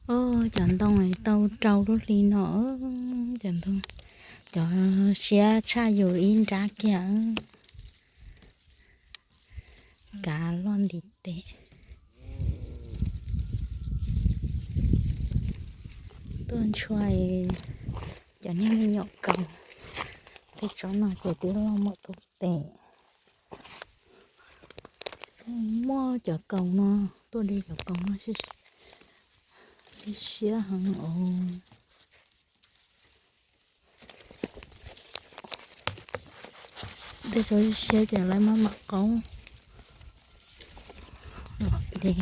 Cov ntoo tau rau lub hli no, cov ntoo, cov siab tshaj yus ib nrab kiag. Kav loj ntiv tes. Tuaj ntshua cov niag me nyuam kaus. Tej tsob no ces twb loj muaj tub tes. Muaj cov kaus no, tuaj de cov kaus no siab heev os. Tej tsob siab ces lawv maj mam qaub los de.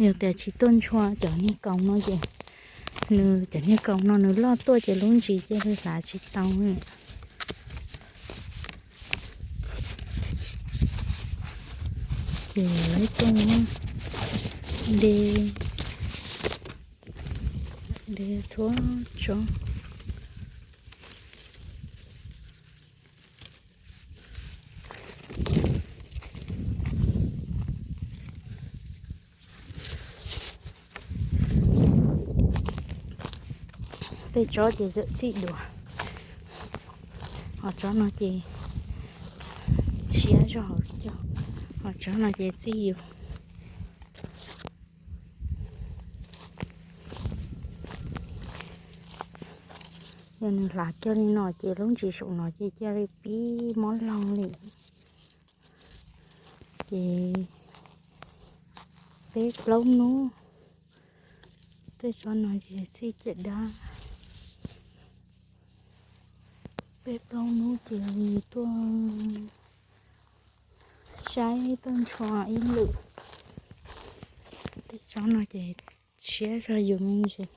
Yog tias tsis tuaj ntshua cov niag kaus no ces nws, cov niag kaus no nws loj tuaj ces lub ntsis cia li hlav tsis tau. Ces lawv tuaj de, de txhua tsob. Tej tsob ces txawm txij dua, ho tsob no ces siab zog hauv coj, ho tsob no ces txij yus. Yog nws hlav kiag li no ces lub ntsis saum no ces cia li pib mob laug li. Ces peb plaub hnub, tej tsob no ces txij cem dab. Peb plaub hnub ces tuaj saib tuaj ntshua ib lwm. Tej tsob no ces siab zog yus me ntsis.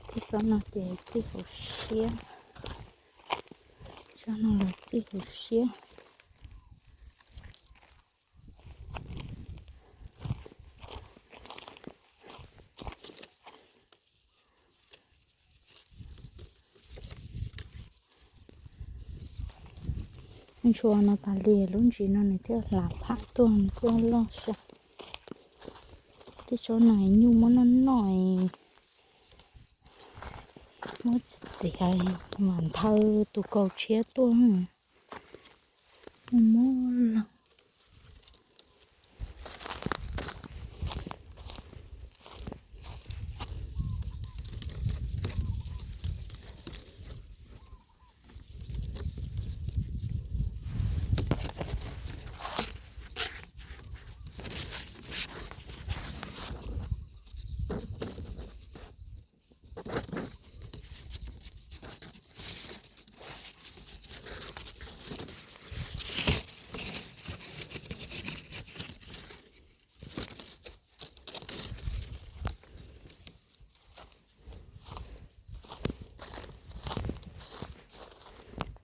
Tej tsob no ces txij hauv siab, tsob no los txij hauv siab. Ntshua no tas li lub ntsis no nws thiaj hlav pham tuaj nws thiaj loj sai. Tej tsob no nyuj muab noj noj, muab txiav mas nthawv tus kaus tshiab tuaj, muab laug.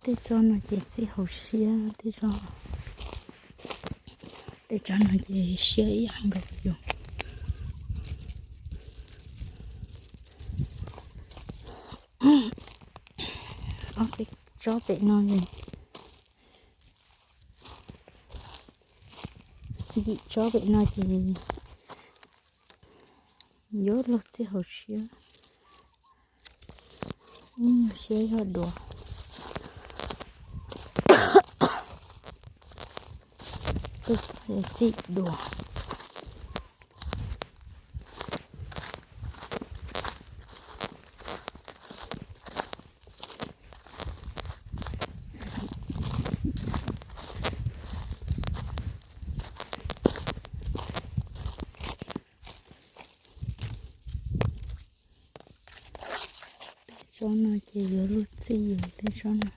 Tej tsob no ces txij hauv siab, tej tsob, tej tsob no ces siab ib yam nkaus yus. Ob peb tsob pem no, yim tsob pem no ces yuav luag txij hauv siab, siab yog dua, txij dua. Tej tsob no ces yuav luag txij yus tej tsob no.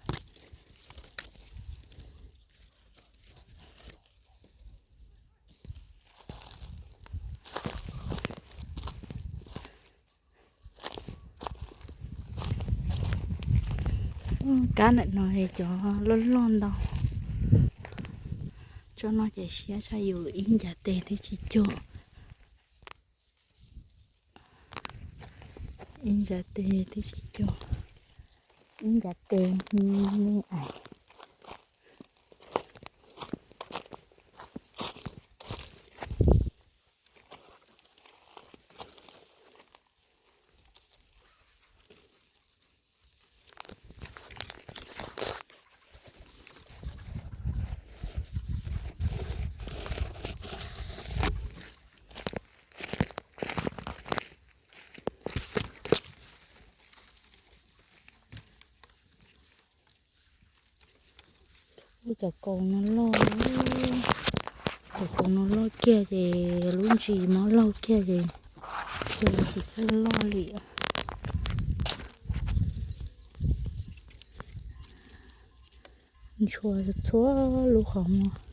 Kab ntawm no cov loj loj ntau. Tsob no ces siab tshaj yus ib ncav tes twb tsis cuag. Ib ncav tes twb tsis cog, ib ncav tes me ais. Ub, cov kaus no loj, cov kaus no loj kiag ces lub ntsis mob laug kiag ces, ces tsis txawj loj li. Ntshua txhua lub qhov muag.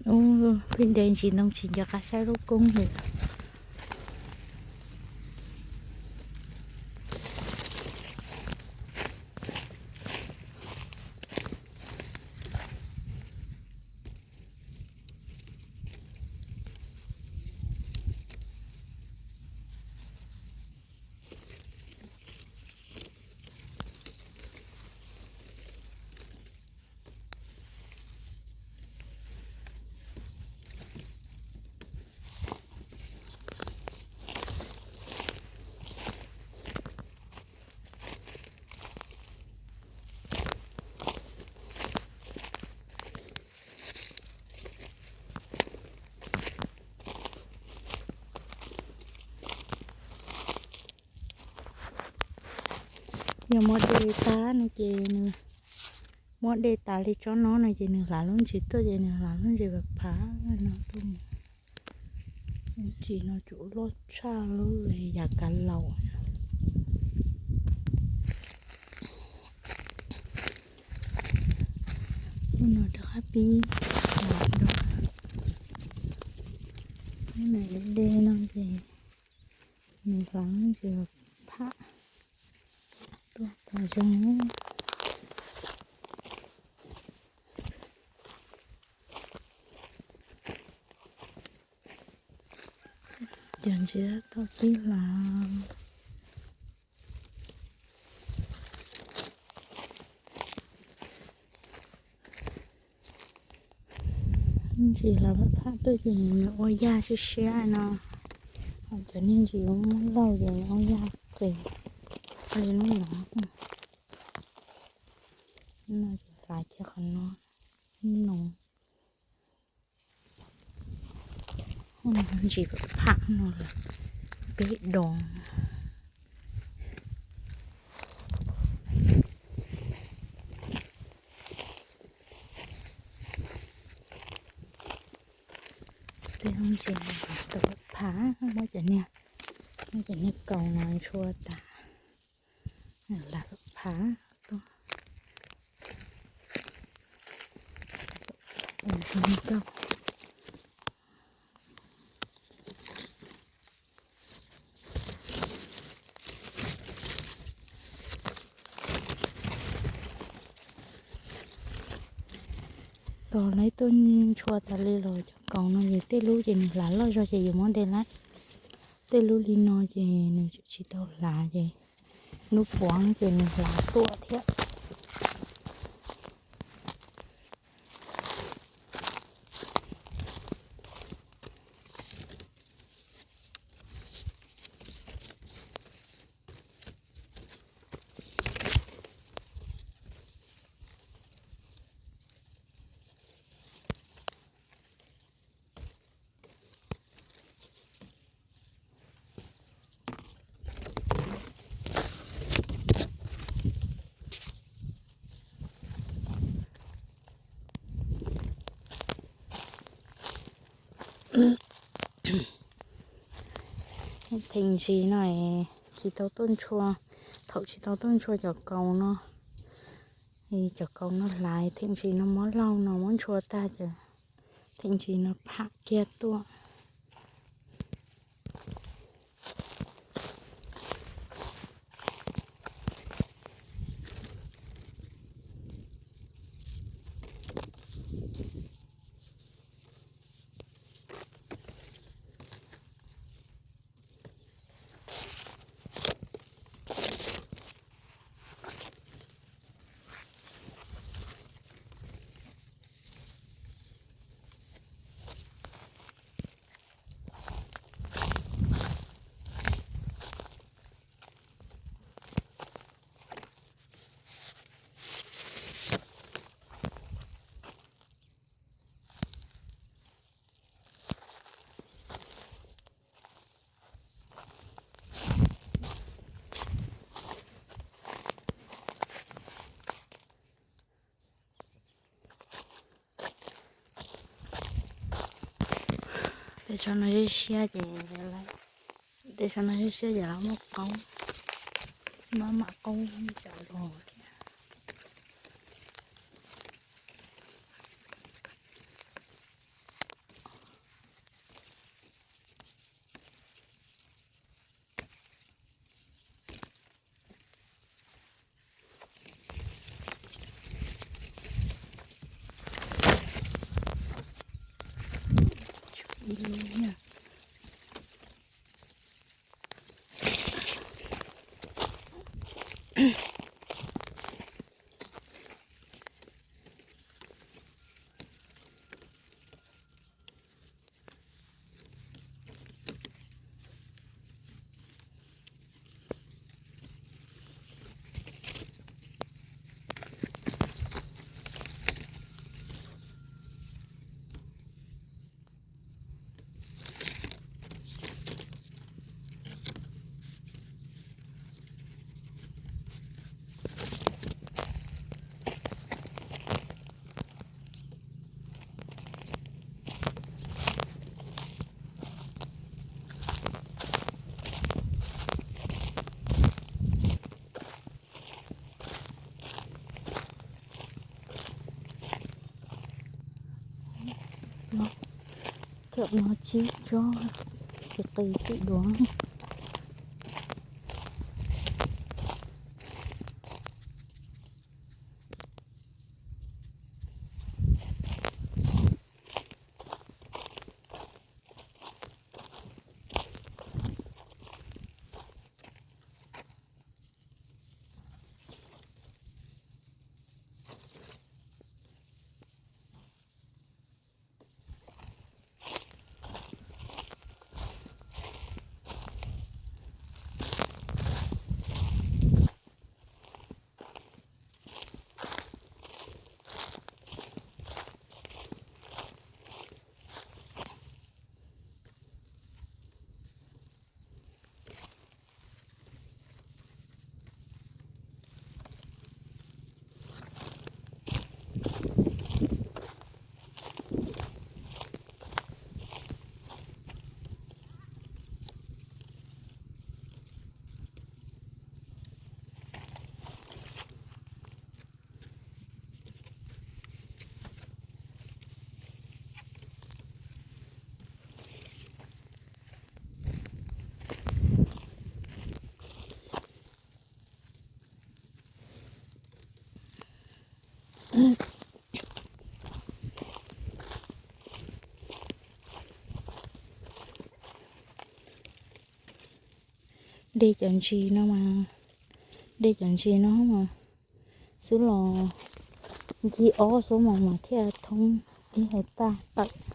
Ub, pheej de ntsis ntoo tsis nco qab saib lub koob li. Yog muab de tas no ces nws, muab de tas li tsob no no ces nws hlav lub ntsis tuaj ces nws hlav lub ntsis phav phav no tuaj. Lub ntsis no tsuas loj tshaj lub yav kav laus. Hnub no rov qab pib, hnub no de no ces Nws hlav ntsis pham tuaj tas zog. Cov ntsis tau tib hlav. Ntsis hlav pham tuaj ces nws ua yaj siab siab no. Ho cov niag ntsis muab laug ces nws ua yaj qis li lub no. No ces hlav kiag qhov no, no. Ntsis pham no lawm peb dos. Tej ntsis tau phav, muab cov niag, muab cov niag kaus no ntshua tas, hlav phav tuaj. Tos lawv tuaj ntshua tas li los cov kaus no ces tej lub ces nws hlav loj zog ces yuav muab de lawm. Tej lub li no ces nws tsis tau hlav ces lub puav ces nws hlav tuaj thiab. Theem ntsis no tsis tau tuaj ntshua, thaum tsis tau tuaj ntshua cov kaus no, cov kaus no hlav, theem ntsis no muab laug no muab ntshua tag ces theem ntsis no pham kiag tuaj. Tej tsho no siab siab ces, tej tsho no siab siab ces lawv muab qaub, maj mam qaub cov los thiab. Cov no tsib tsob, qis qis tim duav. De cov ntsis no mas, de cov ntsis no mas xwb los ncig ob xuab moos mas thiaj thoob ib hais tag tawm.